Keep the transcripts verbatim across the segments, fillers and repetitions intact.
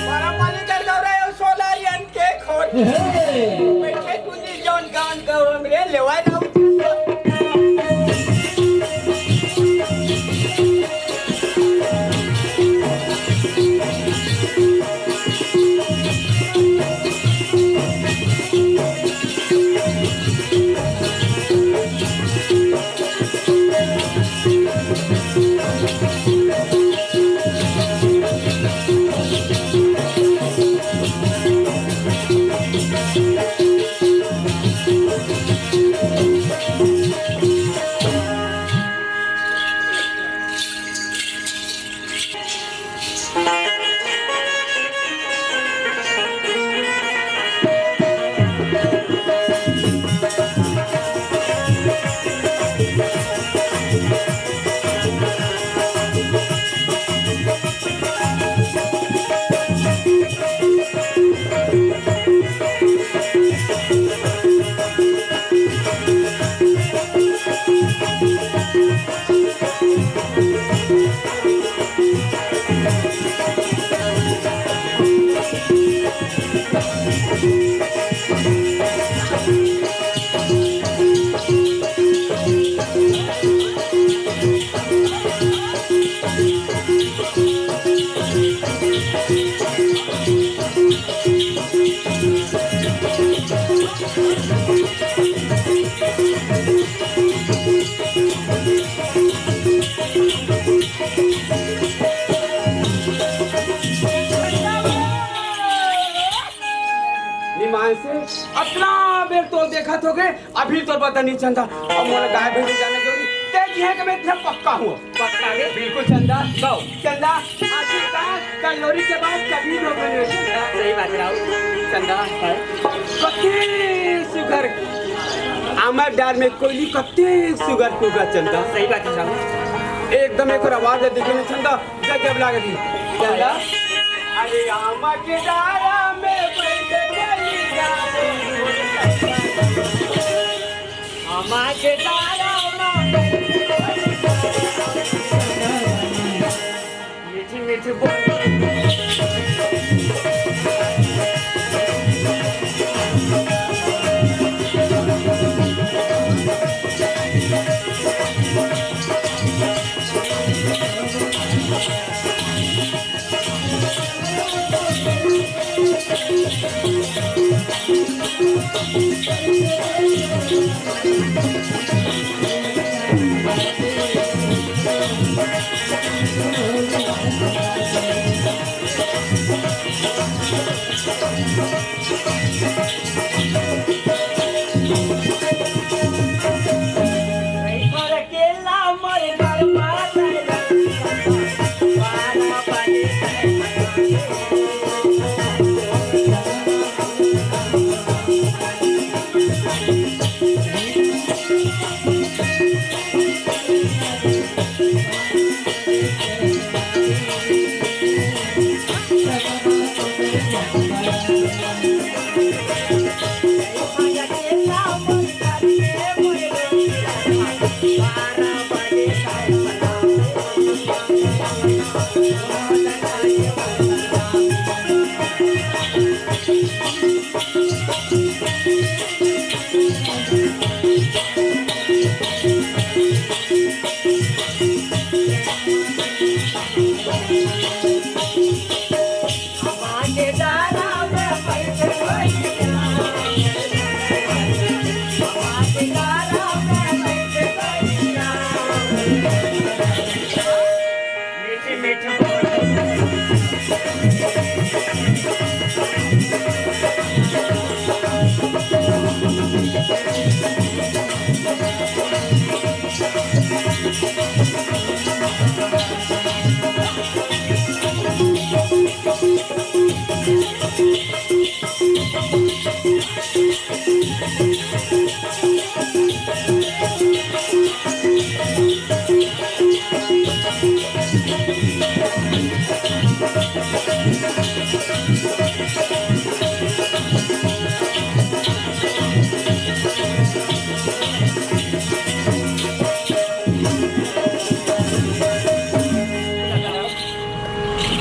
बड़ा पानी कर दो रे, सोलर यान के खोल। हे। बैठे टूंजी जौन गान गौ हमरे लेवाय राउत। निमांशु, अतना बेर तो देखत होगे, अभी तोर पता नहीं चंदा। अब मोला गाय भैंस जाना जरूरी। ते जिहे के मैं इतना पक्का हूँ। पक्का रे? बिल्कुल चंदा। गौ। चंदा, आखिरकार कल्लोरी के बाद कभी दो बने। सही बात राव। चंदा। हाँ। कति सुघर। हमर डार में कोयली कते सुघर कुकरा चंदा। सही बात है साहब। एकदम एकर आवाज है, देखे ना चंदा, गजब लागे दी। चंदा, अरे आमा के डारा में बैठ गई डारा। आमा के डारा में मीठी मीठी बोल।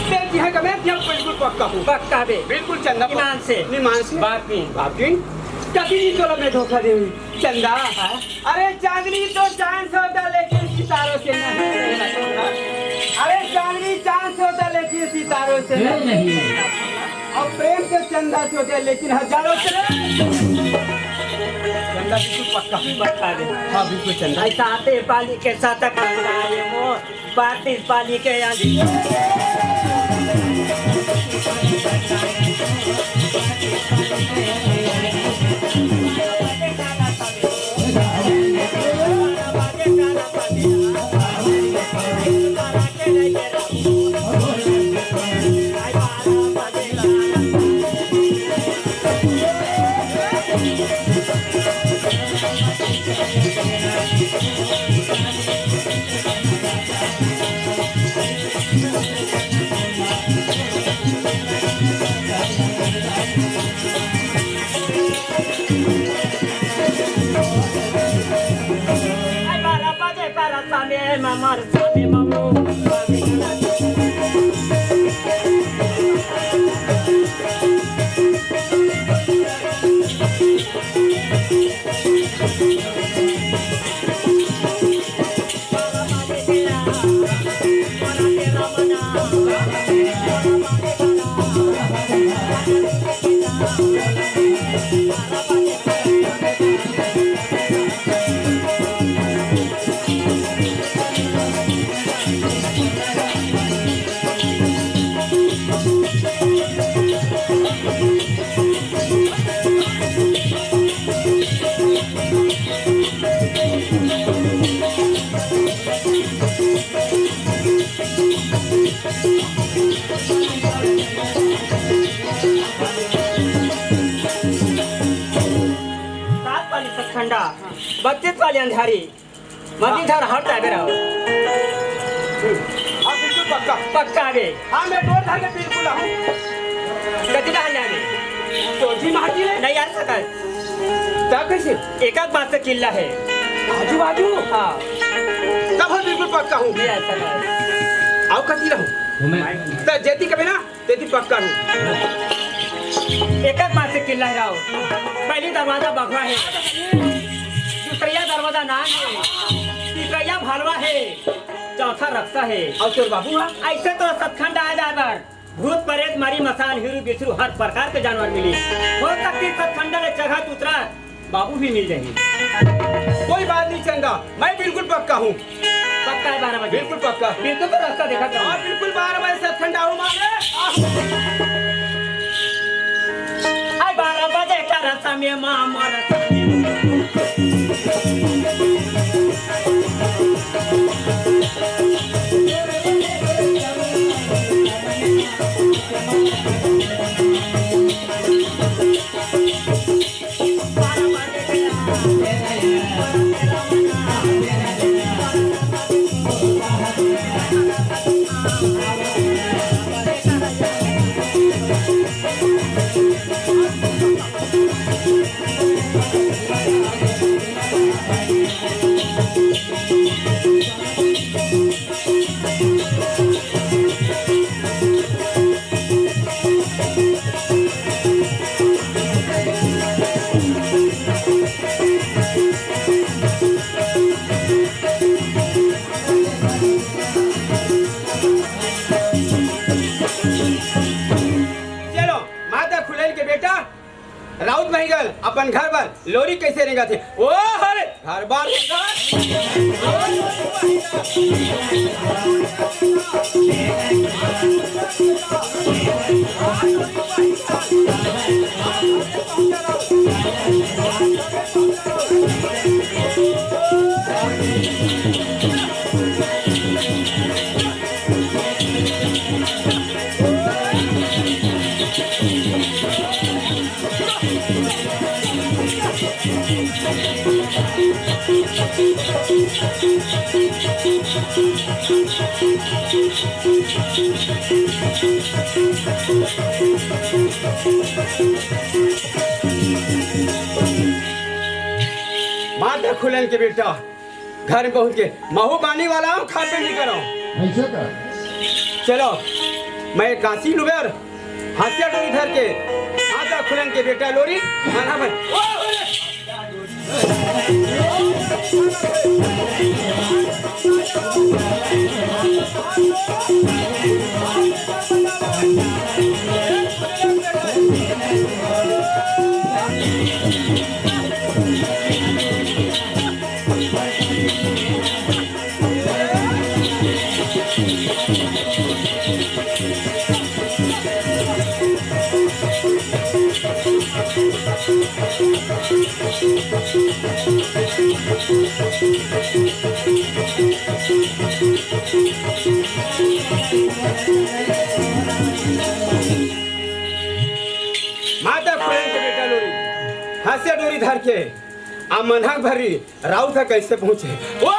मैं जिहाँ का मैं तिहाँ बिल्कुल पक्का हूँ। पक्का बे। बिल्कुल चंदा पक्का। ईमान से। ईमान से। बाप की। बाप की। कभी नहीं तोला मैं धोखा देहूँ। चंदा। हाँ? अरे चांदनी तो चांद से होता लेकिन सितारों से नहीं। अरे चांदनी चांद से होता लेकिन सितारों से नहीं। और प्रेम से चंदा से होता लेकिन हजारों से नहीं। चंदा बिल्कुल पक्का। पक्का बे। हाँ, बिल्कुल चंदा। ऐसा आते पाली के साथ करता है वो। बातिस पाली के आली। बत्तीस वाली अंधारी। मंदिर धर हट जाबे रहो। हाँ, बिल्कुल पक्का। पक्का आबे। हाँ, मैं डोर धर के बिल्कुल आहूँ। कति डहर ले आबे? तो जी माटी है। नहीं आ सकत। तब कैसे? एक आध बात से किल्ला है। आजू बाजू? हाँ। तब हम बिल्कुल पक्का हूँ। नहीं आ सकत। आओ कति रहूँ। घूमे। त जेती कबे ना, तेती पक्का हूँ। एक आध बात से किल्ला है आओ। पहली दरवाजा बघवा है। दूसरिया दरवाजा नाग है। तीसरिया भालवा है। चौथा रक्सा है। और तोर बाबू हा? ऐसे तो सतखंड आ जाए बर। भूत, प्रेत, मरी, मसान, हिरू, बिसरू, हर प्रकार के जानवर मिली। हो सकती सतखंड ले चघत उतरत बाबू भी मिल जाही। कोई बात नहीं चंदा, मैं बिल्कुल पक्का हूँ। पक्का है बारह बजे? बिल्कुल पक्का। बिल्कुल तो रास्ता देखा था। हाँ, बिल्कुल बारह बजे सतखंड आहूँ माँ मैं। आई बारह बजे का रास्ता में माँ मर चलो, माता खुलेल के बेटा, राउत बहिगल अपन घर बर लोरी कैसे रेंगत हे? ओ हरे, घर बार रेंगत। माता खुलेल के बेटा, घर में पहुंच के महू पानी वाला हूँ, खा पे नहीं करो। ऐसे का? चलो, मैं काशी लुबे और हंसिया डोरी धर के माता खुलेल के बेटा लोरी, खाना बन। माता खुलेल के बेटा लोरी, हंसिया डोरी धर के आ मनहक भरी राउत ह कैसे पहुंचे? ओ!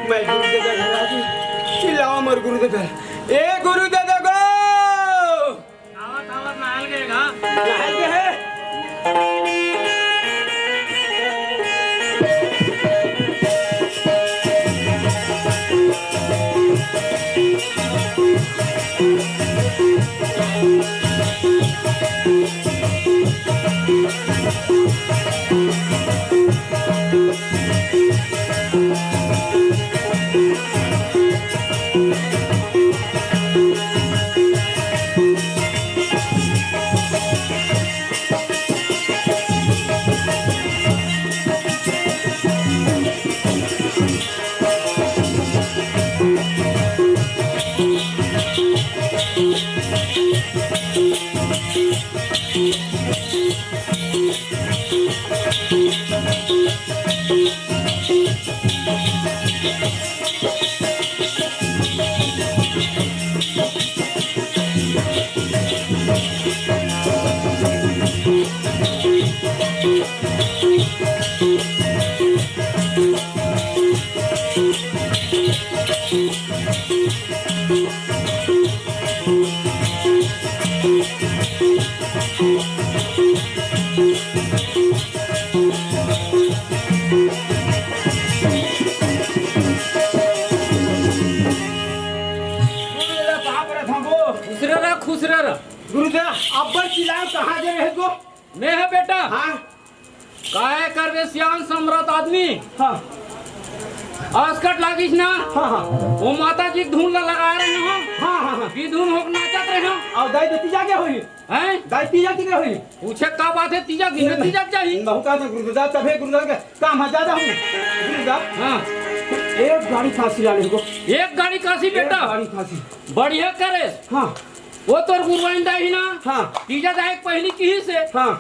मैं गुरु ददा घर आ गई। चिल्लाओ मोर गुरु ददा। ए गुरु ददा गो! आवत, आवत, नहाल के घा। नहाल के है। खुश रह, खुश रह। गुरुदेव, अब्बड़ चिल्लाव, कहाँ गे रहे गो? मैं है बेटा। हाँ। काय करबे सियान समरथ आदमी। हाँ। आसकट लागिस ना। हाँ, हाँ। वो माता जी के धुन ला लगा रहे हो। हाँ, हाँ, हाँ। की धुन होक नाचत रहे हो। अउ दाई दे तीजा के होही। हैं? दाई तीजा के होही। पूछे का बात है तीजा की? नहीं, तीजा चाहिए। नहीं, कहत हँव गुरुदेव, तभे गुरुदेव के काम है ज्यादा हूँ। गुरुदेव। हाँ। एक गाड़ी काशी ला ले गो। एक गाड़ी काशी एक बेटा। गाड़ी काशी। बढ़िया करे। हाँ। वो तोर गुरुआइन दाई ही ना। हाँ। तीजा दाई के पहली किहिसे। हाँ।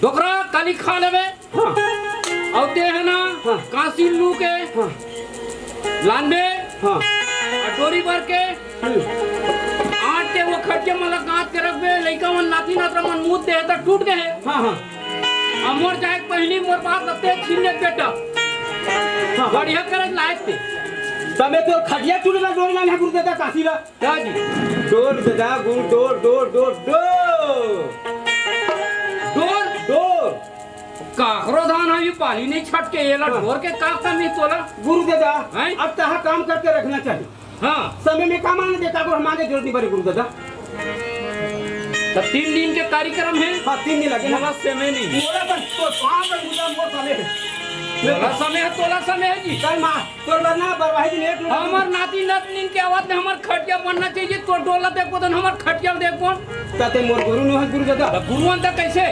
डोकरा काली खा लेबे। हाँ। अउ ते है ना, हाँ। कांसी लू के हाँ। लानबे। हाँ। अउ डोरी बर के हम्म। आट के वो खटिया मन ला गांथ के रखबे। लइका मन, नाती नातरा मन मूत दे हे त टूट गे हे। हाँ, हाँ। अउ मोर जाए के पहिली मोर बात लगते छीन ले बेटा। हाँ, हाँ। बढ़िया करे लायक ते। तबे तोर खटिया टूटे ला डोरी लाने हे गुरुदेव काशी ला। का जी? डोर ददा गुरु, डोर, डोर, डोर, डोर। डोर? डोर। काकरो धान है, ये पाली नहीं छटके, ये ला हाँ। डोर के का कमी तोला? गुरु ददा, हैं? अब तहा काम करके रखना चाहिए। हाँ। समय में काम आने दे, काकरो हम आगे जरूरत नहीं पड़े गुरु ददा। तो तीन दिन के कार्यक्रम है? हाँ, तीन दिन लगे ना। मोला समय नहीं। मोला बस तो पाँच मिनट मोर समय है। मोला समय है, तोला समय है जी। कल माँ, तोर बर ना, बरवाही दिन एक लोटा हमर नाती नतनीन के आवत ले हमर खटिया बनना चाहिए। तोर डोला देखबो त हमर खटिया ल देखबो। त ते मोर गुरु नो हस गुरु ददा। त गुरु अंत कैसे?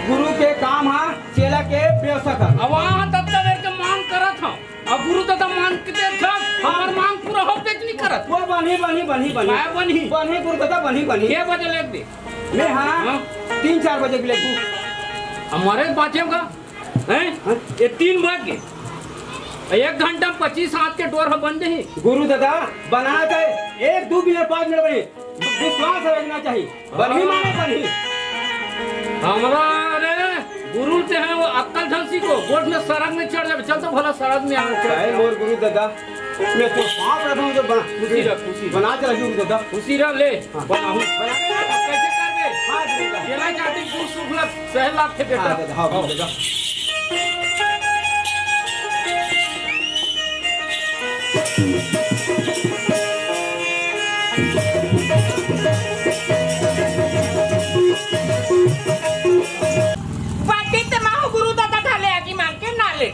गुरु के काम हा चेला के बेवसा कर। अब वहाँ तब तक के मांग करत हूँ। अब गुरु ददा मांग के देत हस, हमर मांग पूरा हो पेच नहीं करत। वो बनही, बनही, बनही, बनही। काय बनही? बनही गुरु ददा, बनही, बनही। के बजे लेग दे? मैं हाँ, हाँ। तीन चार बजे भी लेगू। हमारे बाँचे का? हैं? हाँ? ये तीन बज गे। एक घंटा में पच्चीस हाथ के डोर ह बन जाही। गुरु ददा, बनाना चाहे एक दू मिनट, पाँच मिनट बनी। विश्वास रखना चाहिए। बनही माने बनही। हमरा रे गुरु ते हैं वो अक्कल झंसी को, गोठ में सरग में चढ़ जाबे। चल तो भला सरग में आ, चढ़। अरे मोर गुरु ददा, मैं तो पाँव पड़त हूँ, जो बना, खुशी रह, खुशी रह। बना के रखिए उनके दस। खुशी रह, ले, हाँ। बनाहूँ। बना के रख, कैसे करबे? हाँ, दे दे। केला चाटी, दूध सूखला, सहल लागथे बेटा। हाँ, दे दे, हाँ, हाँ। दे दे। बाकी ते माहू गुरु ददा ढाले आगी मांग के ना ले।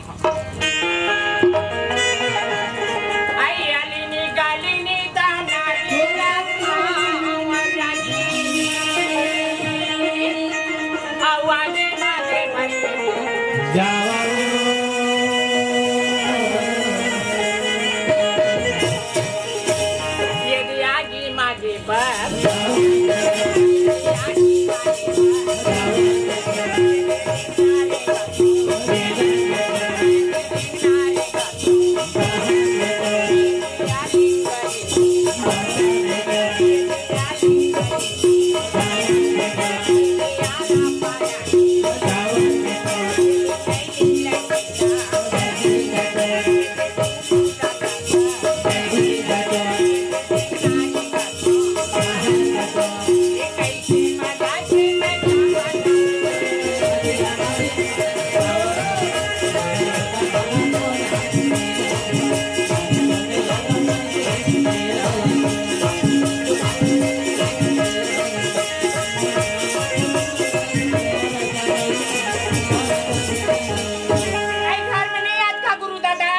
आई घर में नहीं आज का गुरु दादा?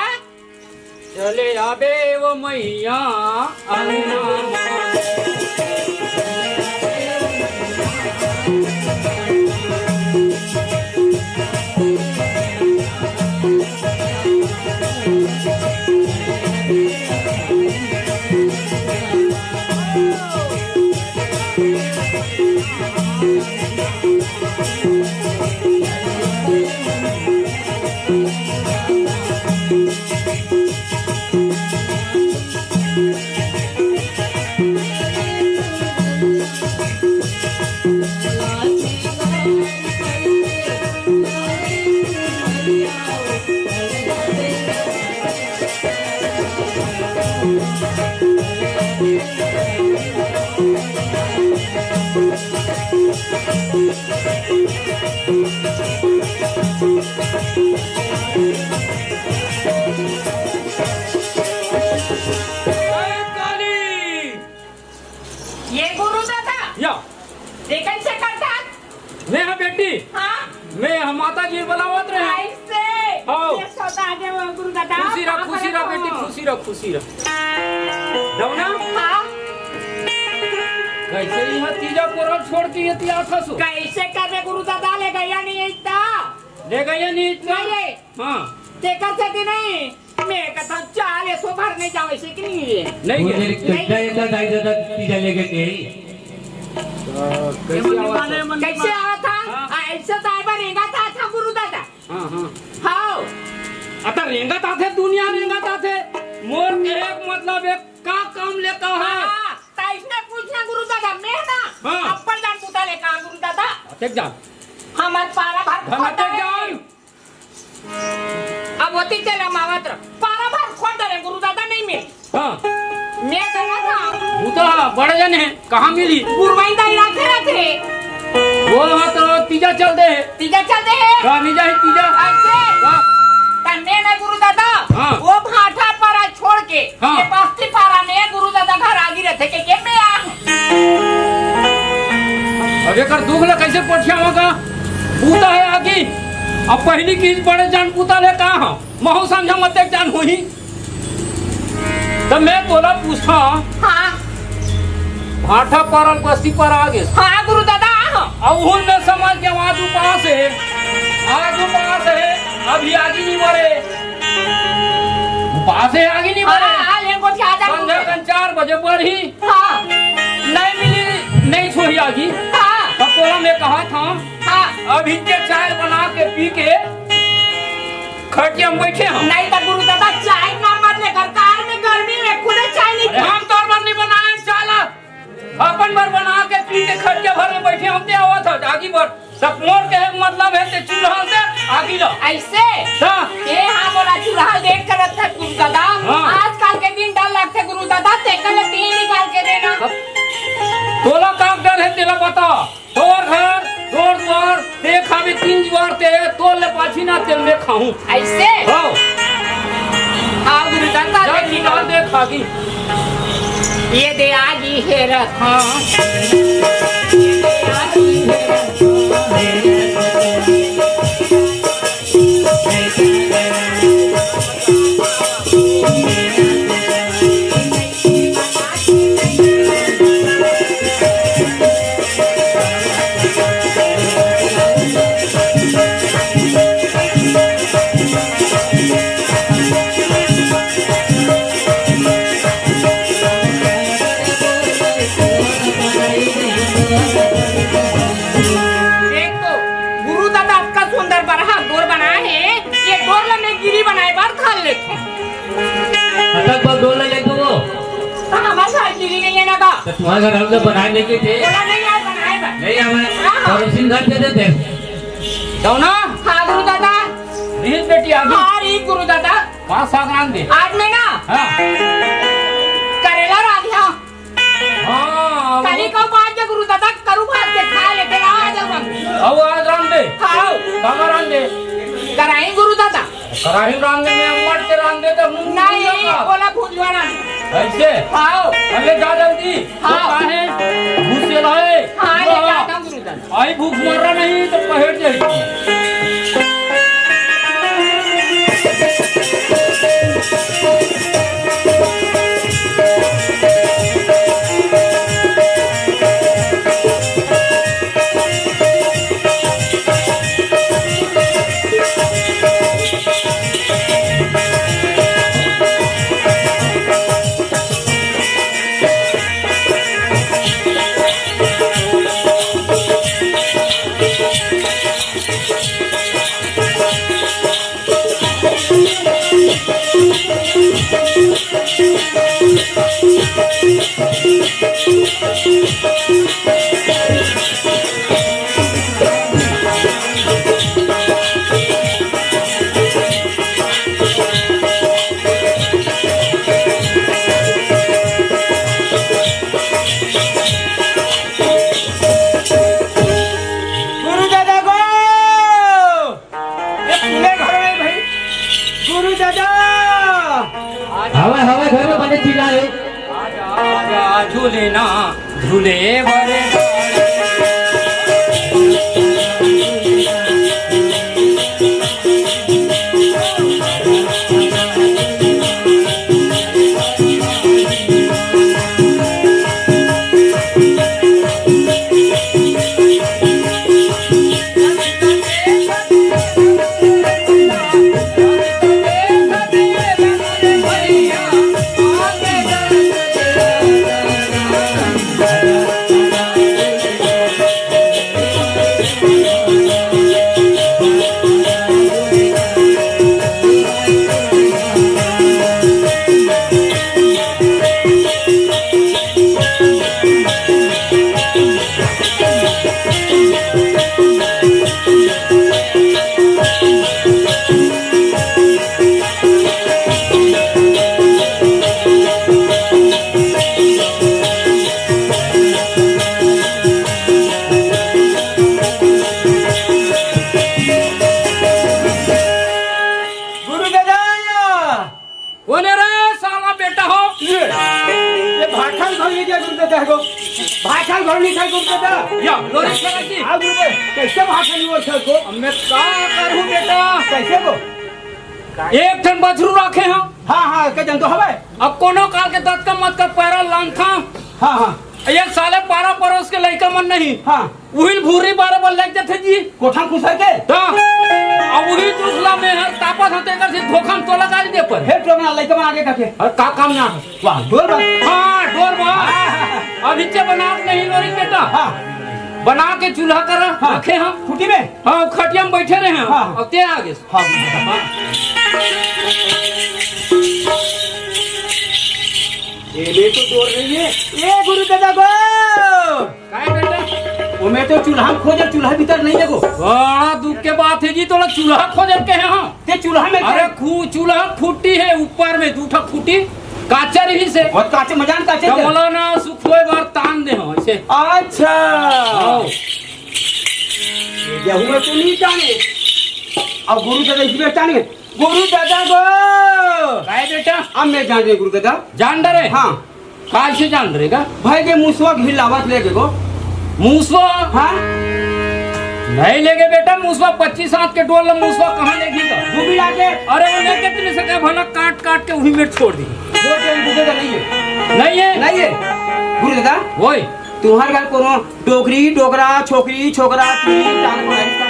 चले आबे वो मैया अंगना। गुरु दादा, खुशी रह, खुशी रह बेटी, खुशी रह, खुशी रह। दौना? हाँ। कैसे इहाँ तीजा परब छोड़ के एती आथस? कैसे करबे गुरु दादा, ले गया नहीं इतना। ले गया नहीं इतना? नहीं रे। हाँ। तेकर सेती नहीं। मैं कथा चाल एसो भर नहीं जावे से कि नहीं रे? नहीं वो गया। मेरी नहीं। कट्टा एक दाई दादा तीजा लेके गई। कैसे आवा था? कैसे आवा था? हाँ। आ, ऐसे तो आए बार रेंगा था, था गुरु दादा। हाँ, हाँ। हाव। अतका रेंगत आथे, दुनिया रेंगत आथे। मोर कहे के मतलब एक का काम लेता है? हाँ, त इसने पूछना गुरु दादा, मैं ना हाँ। अब्बड़ जान पूता ले कहा गुरु दादा। अतेक जान। हमार पारा भर हम अतेक जान। अब होती तेरा मावत रह। पारा भर खोट डरे गुरु दादा नहीं मिल। हाँ। मैं गया था। वो तो बड़े जन है, कहाँ मिली? गुरु भाई दाई राखे रहते। वो वहाँ तो तीजा चल दे है। तीजा चल दे है। कहाँ नहीं जाए तीजा? ऐसे। हाँ। तब मैं ना गुरु दादा, हाँ। वो भाटा पारा छोड़ के, हाँ। ये बस्ती पारा में गुरु दादा घर आगी रहते के, के मैं आ। अब एकर दुख ला कैसे पठियावा का? पूता है आगी। अब पहली की बड़े जान पूता ले कहा? महू समझा मत एक जान होही। त मैं तोला पूछा, हाँ। भाटा पारा बस्ती पारा आगे। हाँ, गुरु दादा, हाँ। अउ उहुन में समझ के आज उपास है, आज उपास है, अभी आगी नहीं बरे। उपास है, आगी नहीं बरे। हाँ, हाँ, लेंगो क्या जाऊँ संध्या मैं? कन चार बजे बरही। हाँ। नहीं मिली, नहीं छोड़ी आगी। हाँ। तब तोला मैं कहा था, हाँ। अभी के चाय बना के पी के खटिया में बैठे हम। नहीं तो गुरु दादा, चाय ना मत लेकर, कार में गर्मी में खुदे चाय नहीं अरे, पी- हम तो मत नहीं बनाए, चाला अपन बर बना के पी के खटिया भर में बैठे हम ते आवत ह, आगी बर। सब मोर कहे के मतलब है, ते चूल्हा दे, आगी ला। ऐसे? हाँ। ये हाँ बोला, चूल्हा लेट करत है गुरु दादा। हाँ। आजकल के दिन डर लगते गुरु दादा, ते कल तीन निकाल के देना। तोला का डर है, तेला बता। तोर घर, तोर दुआर, ते खाबे तीन जुआर ते, तोर ले पाछी ना तेल में खाहूं। ऐसे? हो। हाँ, गुरु दादा, जा देखी निकाल तो। दे खागी। ये दे आगी हेरत। हाँ। ये दे आगी हेरत। देख तो, गुरु दादा अतका सुंदर बरहा डोर बनाए हे, ये डोर ला मैं गिरी बनाए बर धर लेथों। अतक बर डोर ला लेथों वो। त हमर घर गिरी नहीं है ना बा। त तुम्हार घर हम तो बनाए लेके थे। बोला नहीं यार, बनाए बा। नहीं, हमें हाँ, हाँ। पड़ोसी घर दे देते। दौना? हाँ, गुरु दादा। रीत बेटी, आगी। हाँ, रीत गुरु दादा। पाँच साग रांध दे। आज मैं ना हाँ। करेला रांध हाँ। हाँ, करी वो को बात के गुरु दादा करू भात के खा ले, तेरा आ जाओ हम। अब आज रांध दे। हाँ। कामा रांध दे। कराई गुरु दादा। कराही रांध दे, मैं मट के रांध दे, तो मुंह नहीं, बोला भूल जाना। ऐसे? हाँ। अरे जा जल्दी। हाँ। वो काहे? घुसे लाए। हाँ, ये हाँ। जाता हूँ गुरु दादा। आई भूख मर रहा नहीं तो पहेट जाएगी। गुरु दादा गो! ये पूरे घर में भाई, गुरु दादा! हवा, हवा घर में बने चिल्ला रहे। आजा, आजा, झूले ना, झूले बड़े। ये भाखा ल घलो नइ जाय गुरुदेव, देखो। भाखा ल घलो नइ जाय गुरुदेव। या, लोरी सरक जी। हाँ गुरुदेव, कइसे भाखा ल नइ जाय को? अब मैं का करूँ बेटा? कइसे को? एक ठन बछरू राखे हँव। हाँ, हाँ, के जन तो हवय। अब कोनो काल के दतका मत कर पैरा लांघथँव। हाँ, हाँ। ये साले पारा परोस के लइका मन नहीं। हाँ। उही ल भूरी बारे बर लग जाथे जी। कोठा खुसर के? त अब उही दुख ला मैं हर तापत हँव, तेकर से धोखा म तोला गाली दे पर। हे टोमना लइका मन आगे कथे। अरे का काम ना है? वाह, डोर बा। हाँ, डोर बा। हाँ, हाँ, हाँ। अभी चे बना के नहीं लोरी बेटा। हाँ। बना के चूल्हा कर हाँ। रखे हँव। खूँटी में? हाँ, खटिया में बइठे रहे हँव। हाँ। अब ते आगे। हाँ। हाँ। ये ले तो डोर नहीं है। ए गुरु दादा गो। काय बेटा? ओमे तो चूल्हा खोजे, चूल्हा भीतर नहीं देखो। बड़ा दुख के बात है जी, तोला चूल्हा खोजे के हे, हाँ? ते चूल्हा में अरे क्या? खू-, चूल्हा खूँटी है ऊपर में, दू ठा खूँटी, काचा रहिसे। और काचे मजान काचे तो दे। बोला ना, सुखोय बार तान दे हो, ऐसे। अच्छा। हाँ। ये गेहूं में तो नहीं टांगे। अब गुरु दादा इसमें टांगे। गुरु दादा गो। काय बेटा? अब मैं जान रहे गुरु दादा। जान डरे? हाँ। काय से जान डरे का? भाई के मुसवा घिलावत लेके गो। मुसवा? हाँ। नहीं लेके बेटा, मुसवा पच्चीस हाथ के डोल ला मुसवा कहाँ लेगी का? वो भी लाके। अरे वो लेके तुमने से क्या भला काट काट के वहीं में छोड़ दी। वो टाइम गुरु दादा नहीं है। नहीं है? नहीं है। गुरु दादा। वही। तुम्हारे घर कोनो डोकरी, डोकरा, छोकरी, छोकरा, तीन, चार को है इसका?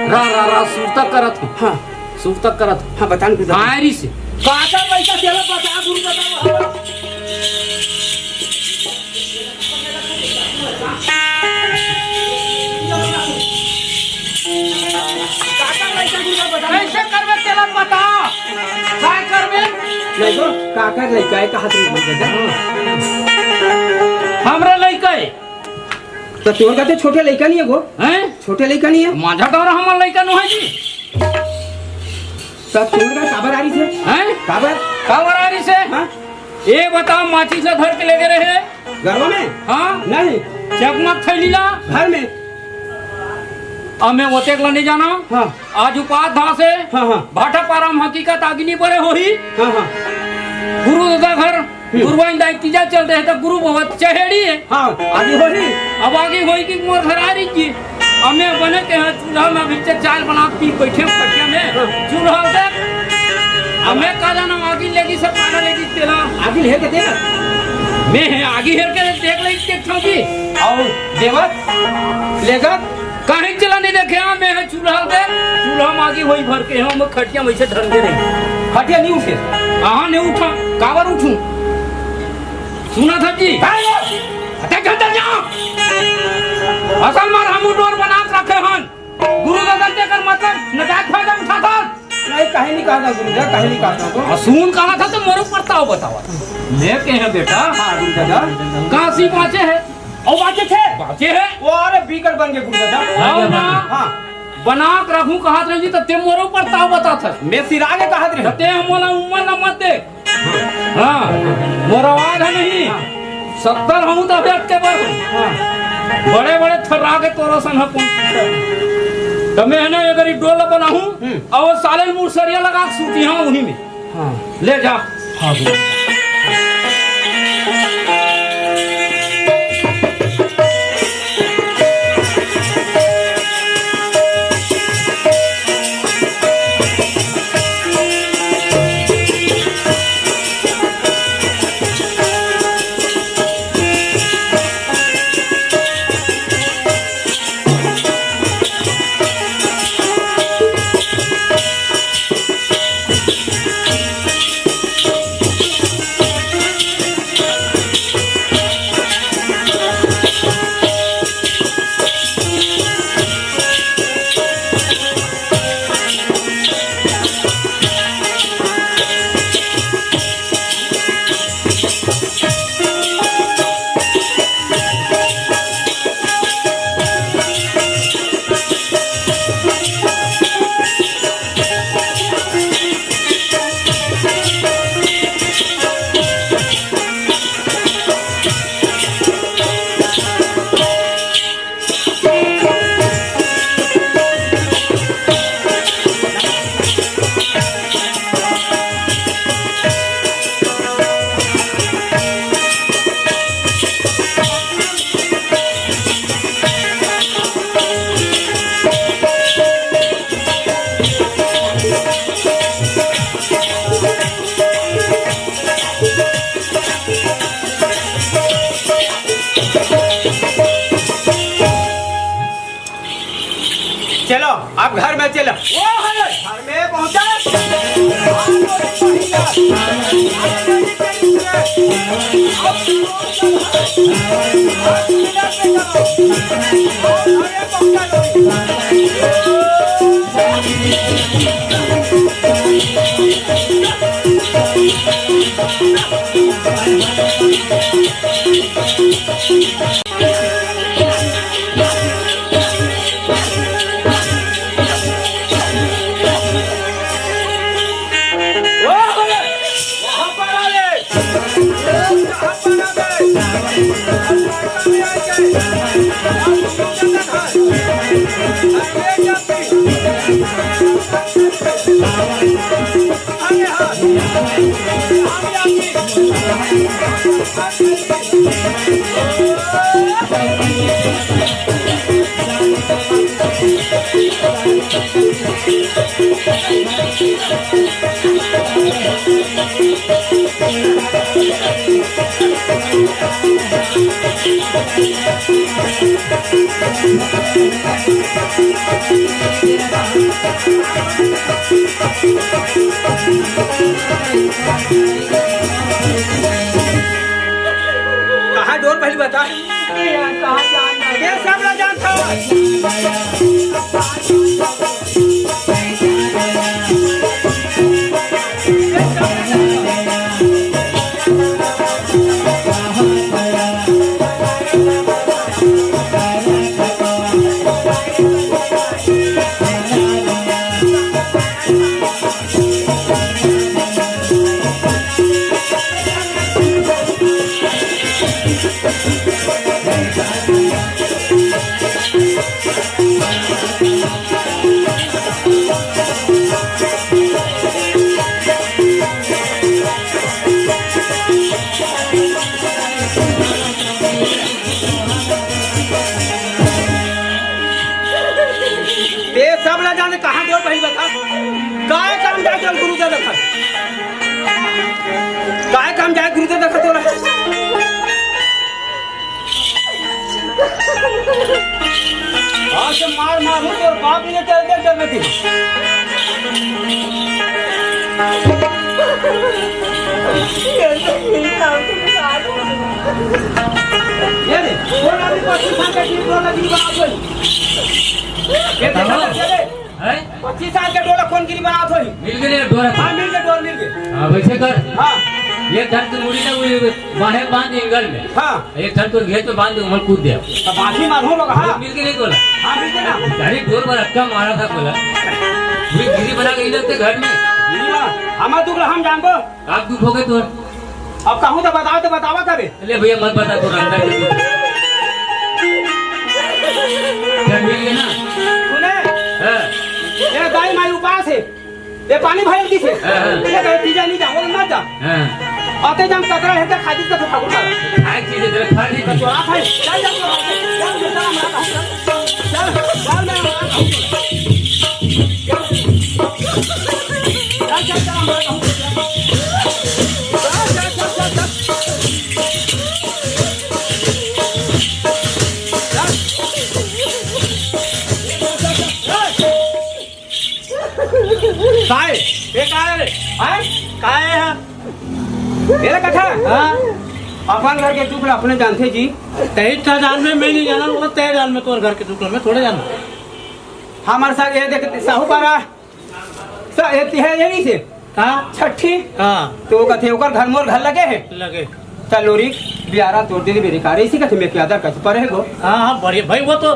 रा, रा, रा, सुरता करत हूँ। हाँ। सुरता करत हूँ। हाँ, बता ना, बता। आयरी से। काका पैसा चला बता, गुरु बता, बता। काका पैसा गुरु बता। कैसे करबे, चला बता। काय करबे? नहीं तो, काकर लइका है, कहा तुम बोल देता? हमरा लइका है। तो तोर का तो छोटे लइका नहीं है वो? हैं? छोटे लइका नहीं है? माझा तो हमर लइका नो है जी। तो तोर का काबर आ रही से? हैं? काबर? काबर आ रही से? हाँ? ये बताओ, माचिस ला धर के लेगे रहे? घरवा में? हाँ? नहीं। चकमक थैली ला? घर में। अब मैं ओतेक ला नहीं जाना। हाँ। आज उपास धास हे। हाँ, हाँ। भाटा पारा में हकीकत आगी नहीं बरे होही। हाँ, हाँ। गुरु दादा घर, हम्म। गुरुवाइन दाई तीजा चल रहे तो गुरु भगवत चहेड़ी है। हाँ, आगी होही। अब आगी होही कि मोर घर आ रही जी। अब मैं बने के हाँ चूल्हा में अभी चे चाय बना के पी बैठे हूँ खटिया में। हाँ। चूल्हा उधर। अब मैं का जाना आगी लेगी सब पाना लेगी तेला। आगी हेर के देख। मैं है आगी हेर के देख ले, देख ठाऊं की। और देवत, लेगत। काहे चला नहीं देखे, हाँ, मैं है चूल्हा दे, चूल्हा में आगी वही भर के, हाँ, मैं खटिया में ऐसे ढंग के नहीं। खटिया नहीं उठे। कहाँ नहीं उठा, काबर उठूं? सुना था जी। काय हो? अते घंटा जा। असल मार हम डोर बना के रखे हन। गुरु दादा तेकर मतलब नजायज फायदा उठा था। नहीं, कहीं नहीं कहा था गुरु दादा, कहीं नहीं कहा था वो। आ, सुन कहा था तो मोरो परताव बतावा। मैं कहे बेटा। हाँ, गुरु दादा। काशी बाँचे है। ओ बाँचे थे? बाँचे है। वो अरे बीकर बन गए गुरु दादा। हाँ ना। हाँ। बना के रखूं कहा था जी, तो ते मोरो परताव बता था। मैं सिरा के कहा था। तो ते मोला उम्र न मत दे। हाँ, मोर आवाज है नहीं। सत्तर हूँ तो अभी अटके बर। हाँ। बड़े बड़े थर्रा के तोरो सन ह कौन। तो मैं है ना, अगर ई डोल बनाऊं, हम्म। और साले मुसरिया लगा के सूती, हाँ, उन्हीं में। हाँ। ले जा। हाँ, बोल। वो है, घर में पहुंचा। कहाँ डोर पहली बता? ये सब ला जानता। ते सब ला जाने कहाँ डोर बही बता। काय काम जाए चल गुरु दे देखा। काय काम जाए गुरु दे देखा तोला। आज से मार मार हूँ तोर बाप ने चल दे जब की। ये रे, वो ना भी पच्चीस साल का टीम वाला गिरी बनाओ कोई। ये देखा था, ये रे। हैं? पच्चीस साल के डोला कौन गिरी बनाओ थोड़ी? मिल गए डोरा। हाँ, मिल गए, डोर मिल गए। हाँ, वैसे कर। हाँ। ये धन की मुड़ी ना हुई, बाहें बांध एंगल में। हाँ। एक ठन तो घेर तो बांध दे, उमर कूद दे। तो बाजी मार हो लोग, हाँ। मिल के नहीं बोला। हाँ, मिल के ना। अरे डोर पर अक्का मारा था बोला। पूरी गिरी बना के इधर के घर में। हाँ, हमार दुख हम जानबो। आप दुख हो गए तो। अब कहूँ तो बताओ तो बतावा करे। ले भैया मत बता तो रंगा। चल मिल गए ना। सुने? हाँ। ये दाई माई उपास है। ये पानी भरल किसे? हाँ, हाँ। ये कहे, "तीजा नहीं जा, वो मत जा।" हाँ। आते जाम कतरा है, तो खादी का तो ठाकुर का। खाए चीजें तेरे खा ली। तो चोरा खाए। चल, चल, चल, चल, चल, चल, चल, चल, मैं आ रहा हूँ। चल, चल, चल, मैं आ रहा हूँ। चल, चल, चल, चल। काय? ये काय रे? हैं? काय है? मेरा कथा? हाँ। अपन घर के दुख ला अपने जानते जी। तही तो जान में मैं नहीं जाना, वो तय जान में तोर घर के दुख ला मैं थोड़े जाना। हमारे साथ ये देख, साहूपारा, सा-, ये है, ये नहीं से? हाँ। छठी? हाँ। तो वो कथे, "ओकर घर मोर घर लगे है?" लगे। चलो री, बियारा तोड़ दे मेरे कार, इसी कथे मैं क्या दर कथे परे गो। हाँ, हाँ, बढ़िया। भाई, वो तो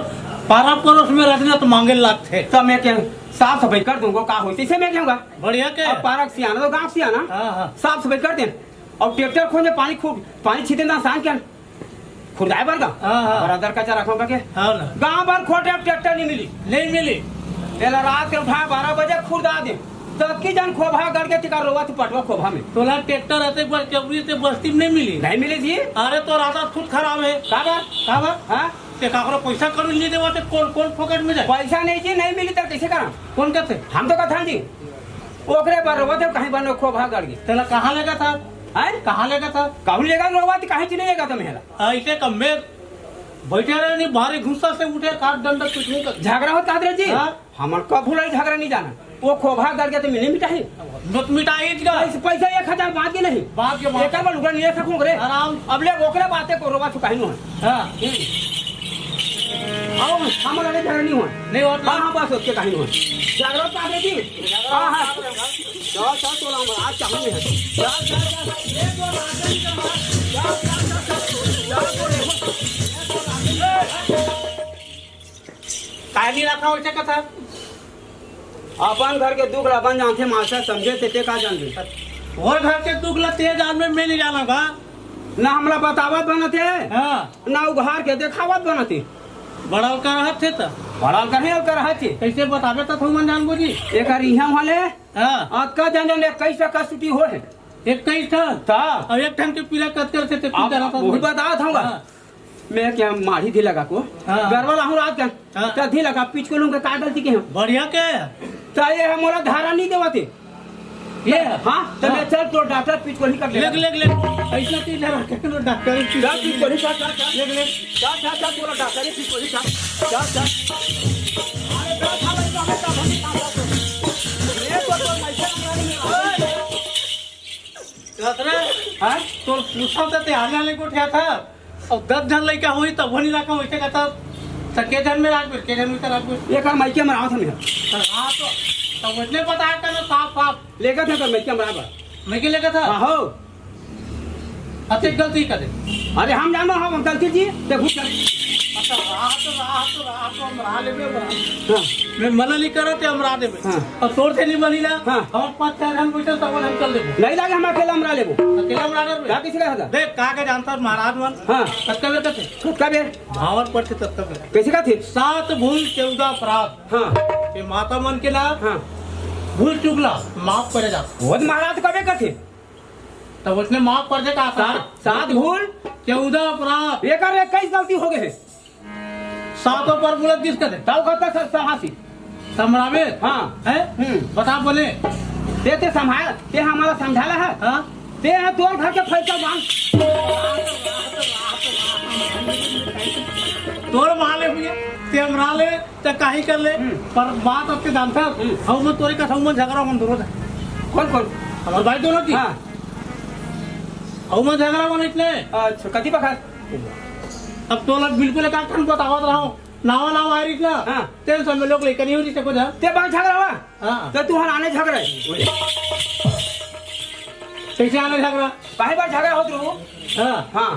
पारा परोस में रचना तो मांगे लागथे। तो मैं क्या साफ सफाई कर दूंगा, का होती से मैं कहूँगा। बढ़िया के? अब पारक सियाना तो गाँव सियाना। हाँ, हाँ। साफ सफाई कर दे। और ट्रैक्टर खोजे पानी खूब, पानी छीटे ना सांझ के। खुरदाए बर गा? हाँ, हाँ। बरादर का चारा खाऊंगा के? हाँ ना। गांव भर खोटे, अब ट्रैक्टर नहीं मिली। नहीं मिली। तेला रात के उठाए बारह बजे खुरदा दे। तो अक्की जान खोभा गड़ के तिका रोवा थी पटवा खोभा में। तोला ट्रैक्टर आते एक बार केवरी ते बस्ती में नहीं मिली। नहीं मिली जी। अरे तो रात खुद खराब है। का बात? का बात? हाँ? ते काकरो पैसा कौड़ी नहीं देवा ते कौन, कौन फोकट में जाए? पैसा नहीं जी, नहीं मिली तो कैसे करा? कौन कहते? हम तो कथा जी। ओकरे बर रोवा थे कहीं बनो खोभा गड़ गई। तेला कहाँ लेगा था? हैं? कहाँ लेगा था? कहूँ लेगा रोवा थी, कहीं नहीं लेगा तो मेला। ऐसे कम में बइठे रहे नहीं, भारी गुस्सा से उठे, काट डंडा पीटने का। झगरा होत का रे जी? हाँ। हमन कभू लड़ाई झगरा नहीं जाना। वो खोभा गड़ गया तो मिले मिटाही। मत मिटाही इसका। पैसा, पैसा एक हजार बात के नहीं। बात के बात। एकर बर लुगरा नहीं रख सकूं रे। आराम। अब ले ओकरे बाते को रोवा चुकाही नु है। हाँ। हम्म। आओ, हम लड़ाई झगरा नहीं हुआ। नहीं होत ना। हाँ, हाँ, बस ओके कहीं हुआ। झगरा होत का रे जी? हाँ, हाँ। चल, चल, तोला हम आज चाहूंगे। चल, चल, चल, चल। ये तो राजन का बात। चल, चल, चल, चल। चल, तो देखो। काय नहीं रखा वैसे कथा? अपन घर के दुख ला अपन जानथे मास्टर, समझे से ते का जानबे? तोर घर के दुख ला ते जानबे, मैं नहीं जाना का? ना हमला बतावत बनत हे, हाँ। ना उघार के देखावत बनत हे। बड़ा कर रहत थे त। बड़ा कर हे और कर रहत थे। कैसे बताबे त हमन जानबो जी? एकर इहाँ वाले हाँ। अतका जन जन इक्कीस टका छुट्टी हो हे। इक्कीस ठन? ता। अब एक ठन के पीला कतकर से ते आप पीला रहता वही था। बतात हूँ। हाँ। मैं क्या मारी धी लगा को? हाँ। गरवा लाहूँ रात का। हाँ। त धी लगा, पिचको लूँ के का गलती के हम? बढ़िया के? त ये हम मोला धारा नहीं देवत हे। ये? हाँ, त मैं हाँ। चल तो डॉक्टर पिचको ही कर ले। लेग, लेग, लेग। ऐसा चीज है, रखे लो डॉक्टर पिचको चल, पिचको ही कर, चल, चल। लेग, लेग। चल, चल, चल, बोला डॉक्टर पिचको ही कर। चल, चल। अरे, बैठा लड़का, बैठा, बैठा, बैठा। ये तो, तो ऐसा लग रहा है। कसरे? हाँ? तोर पूछा त ते आने वाले गोठिया था। अउ दस झन लइका होही तब वो नहीं रखा, वैसे कहता, त के झन में राखबे, के झन में राखबे। ये काम माइके में रावत हमें। त रात, त वजने पता है कहना साफ, साफ। लेकर थे तो माइके में राखबा। मैं के लेकर था? हाँ, हो। अते गलती करे। अरे हम जानो हम गलती जी, ते भूल गए। अच्छा, रात, रात, रात, हम रहा लेबे, हम रहा। हाँ। मैं मना नहीं करत, हम रहा देबे। हाँ। अब तोर से नहीं बनी ना, हाँ। हम पाँच चार हम बैठे, तब हम चल देबे। नहीं लागे, हम अकेला हम रहा लेबो। अकेला हम रहा लेबे। क्या किसी का था? देख, का के जानता है महाराज मन? हाँ। कतका बेर कथे? कतका बेर? भावर पढ़ते ततका बेर। कैसे का थे? सात भूल चौदह अपराध। हाँ। ये माता मन के ना हाँ। भूल चूक ला माफ करे जात। वो तो महाराज कबे कथे? तब उसने माफ कर दे का सात, सात भूल? चौदह अपराध। एकर इक्कीस गलती हो गए है। सातों पर बोलत किस कथे? तब कहता सर, सहासी। समरावे? हाँ। हैं? हम्म। बता बोले। ते, ते संभाल, ते हमारा समझाला है। हाँ? ते है तोर घर के फैसल बांध। तोर माले हुए, ते हमरा ले, ते काही कर ले, हम्म। पर बात अब के जानता, हम्म। हम मन तोरे का हम मन झगड़ा मन दरोज है। कौन, कौन? हमार भाई दोनों की। हाँ। हम मन झगड़ा मन इतने। अच्छा, कति बखत? अब तोला बिल्कुल एक आध ठन बतावत रहो। नावा नावा आय रहिस ना, हाँ। तेन समय लोग लइका नहीं हो रहिस, देखो जा। ते बार झगड़ा हुआ? हाँ। तो तू हर आने झगड़ा है। कैसे आने झगड़ा? काहे बार झगड़ा होत रहू? हाँ। हाँ।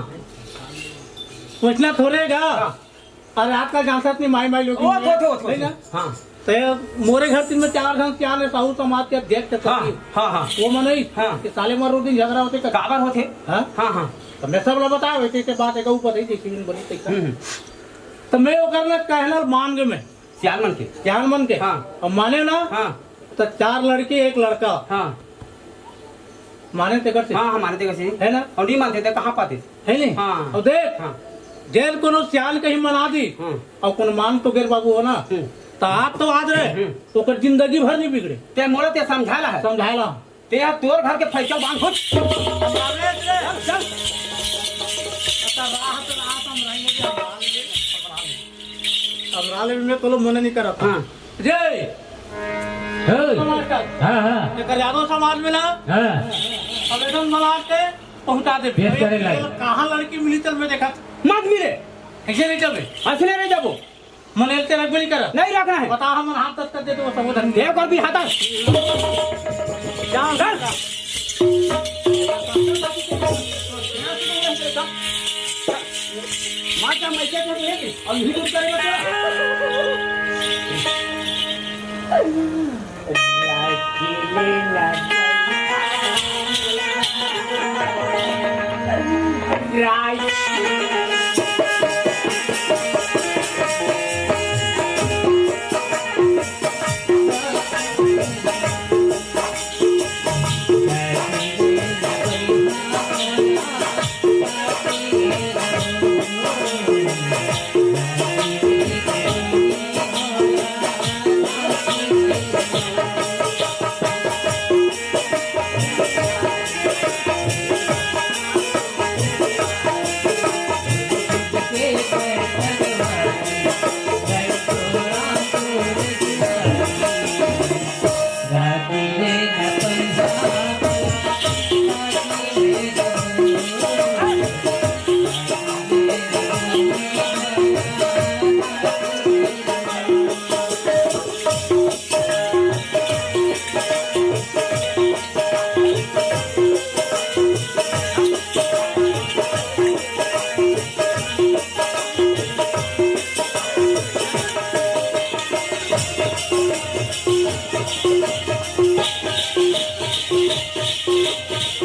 पूछना थोड़े गा। हाँ। अरे आजकल जानता नहीं माई माई लोग ओ, नहीं थो, थो, थो, है ना? हाँ। तो मोरे घर तीन में चार जन सियान है, साहू समाज के अध्यक्ष हाँ, सचिव। हाँ, हाँ। वो मनई हाँ। कि साले मारो दिन झगड़ा होते कर। काबर होते? हाँ? हाँ, हाँ। तो मैं सब ला बताया, वैसे, ऐसे बात है, ऊपर ही देखी, बनी तैसा। हम्म, हम्म। त मैं ओकर ले कहना मान गे मैं। सियान मन के। सियान मन के। हाँ। अब माने ना, हाँ। त चार लड़की, एक लड़का। हाँ। माने तेकर से। हाँ, हाँ, माने तेकर से। है ना? अउ नहीं मानते त कहाँ पाते? है नहीं? हाँ। अब देख, हाँ। जेन कोनो सियान कहीं मना दी, हाँ। अउ कोनो मान तो गेर बाबू हो ना, हम्म। त आज तो आज रहे, हम्म। ओकर जिंदगी भर नहीं बिगड़े। ते मोला ते समझाला है। समझाला। ते ह तोर घर के फैसल बांध, फुट। अब रात रे। चल, चल। अच्छा, राहत, राहत हम रहेंगे, हम रहा लेंगे, हम रहा लेंगे। हम रहा लेंगे, मैं तो लोग मना नहीं करत। हाँ। जय। हे। समाज का। हाँ, हाँ। एकर यादव समाज में ना। हाँ। अब एकदम समाज के पहुंचा दे। पेश करे ला। कहाँ लड़की मिली, चल मैं देखा। मत मिले। ऐसे नहीं जाबे। ऐसे नहीं जाबो। मन एलते रखबे नहीं करत। नहीं रखना है। बता, हमन हाथ तक कर दे तो वो सब उधर नहीं। एक और भी हाथ आ। जाओ, चल। मार जा, मैं क्या करूँ, ये? अब यही कुछ करेगा तो।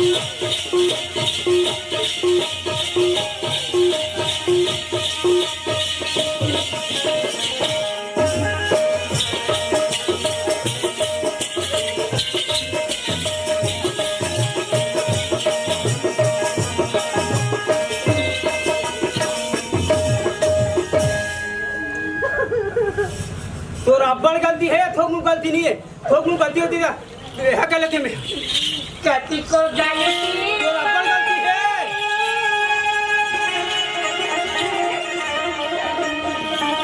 तोर अब्बड़ गलती हे, थोकनू गलती नइ हे। थोकनू गलती होतिस त एहा कर लेतेंव मैं। कतिको गलती, तोर अब्बड़ गलती हे।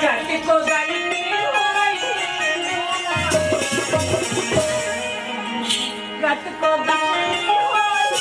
कतिको गलती होई। कतिको गलती होई।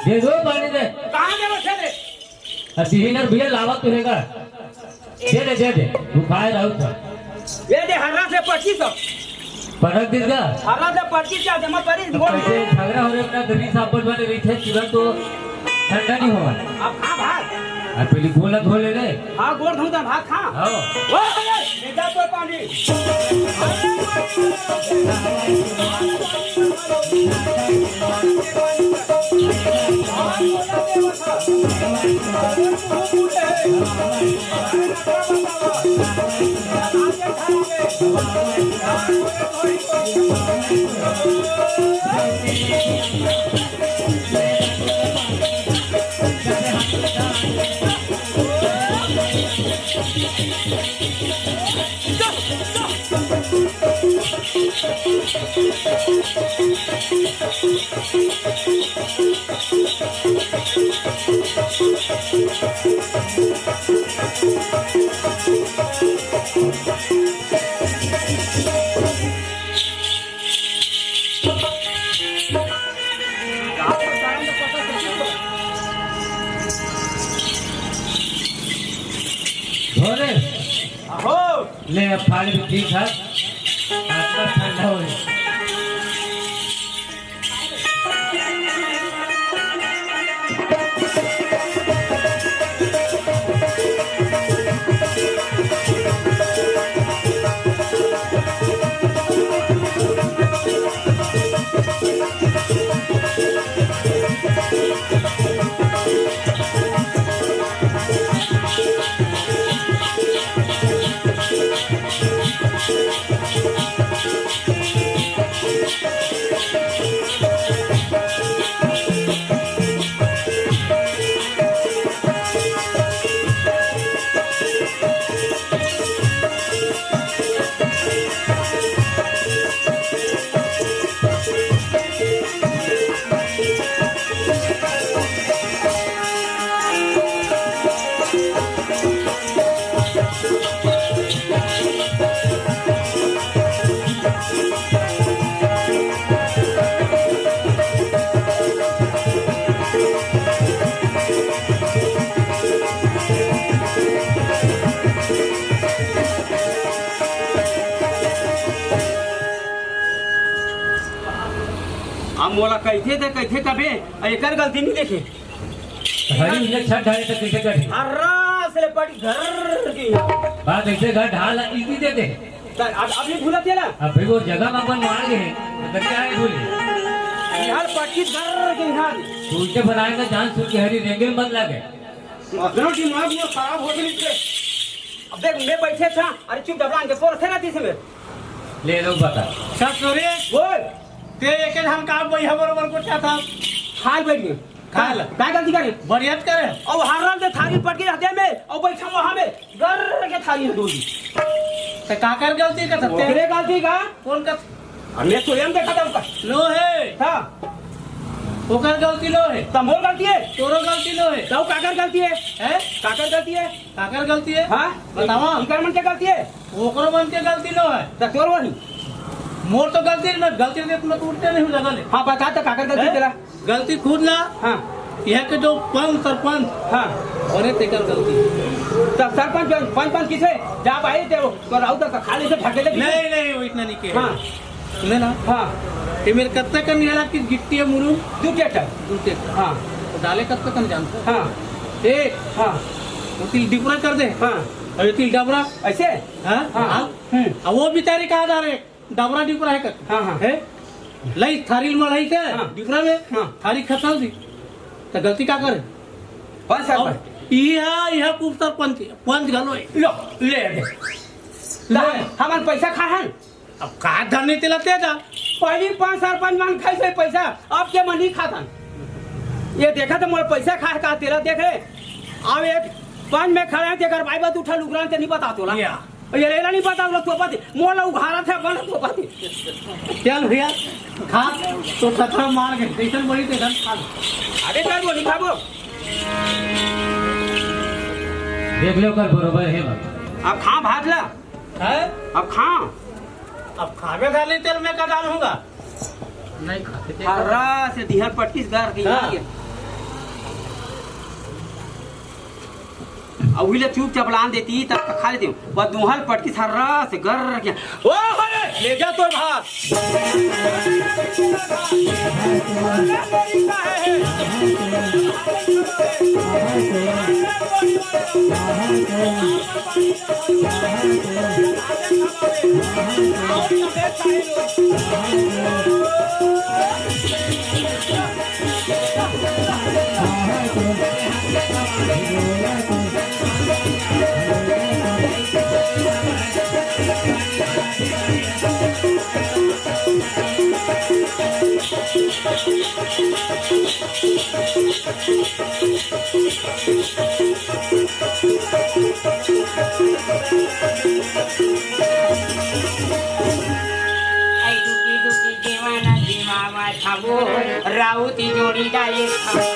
दे दो पानी दे। कहाँ दे बच्चा दे? अब बिहिनर भैया लावत तो रहेगा। दे दे, दे दे। तू खाए रहू था। दे दे, हर्रा से पच्चीस सौ। परख दिस गा। हर्रा से पच्चीस सौ जमा करी, तो बोल। कैसे झगड़ा हो रहे अपना दरी साबुन वाले रही थे, तुरंत तो ठंडा नहीं होगा। अब खा भात। अब पहले गोला धो ले ले। हाँ, गोड़ धो दे, भात खा। हाँ। ओ, ए, ए, ले जा तो पानी। धोरे। आहो। ले, अब फाड़ भी ठीक है। आत्मा ठंडा हो। अब मोला कहिथे त कहिथे तभे, एकर गलती नइ देखे। हरी ने छत ढाले त कइसे करही? हर्रा से ले पड़ी घर की। बात ऐसे घर ढाल इसी दे दे। त अब, अब नइ भूलत हे ना? अब भाई वो जगह में अपन मार गए, तो क्या है भूल? यार पच्चीस घर के यहाँ। तू इसे बनाएगा जान सुन के हरी रेंगे मत लगे। अतना दिमाग में खराब हो गई। अब देख, मैं बैठे था, अरे चुप डबरा के तोर थे ना तीस में। ले लो बता। ससुरे। बोल। ते एके धान का बइहा बरोबर गोठियाथस। खाल बैठ गए। खाल। काय गलती करे? बरियात करे। अउ हर रात के थारी पटके रहते में, अउ बैठा वहाँ में, गर के थारी में डोली। ते काकर गलती कथस ते? ओकरे गलती का? कोन कथस? हमने तो एम देखा था ओकर। लो हे। हाँ। ओकर गलती लो हे। त मोर गलती हे। तोरो गलती लो हे। त काकर गलती हे? हैं? काकर गलती हे? काकर गलती हे? हाँ? बतावा। इकर मन के गलती हे? ओकरो मन के गलती लो हे। त तोर वही। मोर तो गलती हे ना, गलती नहीं, मैं टूटते नहीं हूँ, लगा ले। हाँ, बता त काकर गलती हे? तेला। गलती खुद ला। हाँ। यहाँ के जो पंच सरपंच। हाँ। अरे तेकर गलती। त सरपंच, पंच, पंच किसे? जा भाई, ते तो राउत का खाली से ढकेले। नहीं, नहीं, वो इतना नहीं किया। हाँ। सुने ना? हाँ। ये मेरे कत्ते कन निकला कि गिट्टी है मुरुम? दू टेक्टर। दू टेक्टर। हाँ। तो डाले कत्ते कन जानता है? हाँ। एक। हाँ। वो तिल डिपरा कर दे। हाँ। और ये तिल डबरा। ऐसे? हाँ? हाँ। हाँ। हम्म। अब वो बेचारे कहाँ जा रहे? डबरा डिपरा है कर। हाँ, हाँ। है? लई थारी में लई के, हाँ। डिपरा में, हाँ। थारी खसल दी। तो गलती का करे? बस अब सर। यह, यह उप सरपंच, पंच घलो है। लो, ले दे। ले। तो हम, हमन पैसा खाहन? अब का धरने तेला तेजा? पहली पाँच सरपंच मन खाइसे पैसा, अब के मन नहीं खाथन। ये देखा तो मोर पैसा खाए का तेला देखे। अब एक पंच में खड़ा है, तेकर भाई बा उठा लुगरान ते नहीं बता तोला। या। ये रेला नहीं बता तोला, तो पति, मोला उघारा था, बना तो पति। चल भैया, खा, तो खतरा मार के, जैसन बोली तैसन खा ले। अरे सर, वो नहीं खाबो। देख लो, कर बरोबर है बात। अब खा भात ला। हैं? अब खा। अब खाबे खाली तेल में का डालूंगा? नहीं खाते। हर्रा से दिहर पट्टीस गार के हाँ। ये। अब उहिले चुपचाप लान देती, तब खा लेती हूँ। बस दुहल पट्टीस हर्रा से गर के। ओ, अरे, ले जा तोर भात। आई दुखी दुखी जीवन जीवावा छाबो, राउत जोड़ी ला एक छाबो।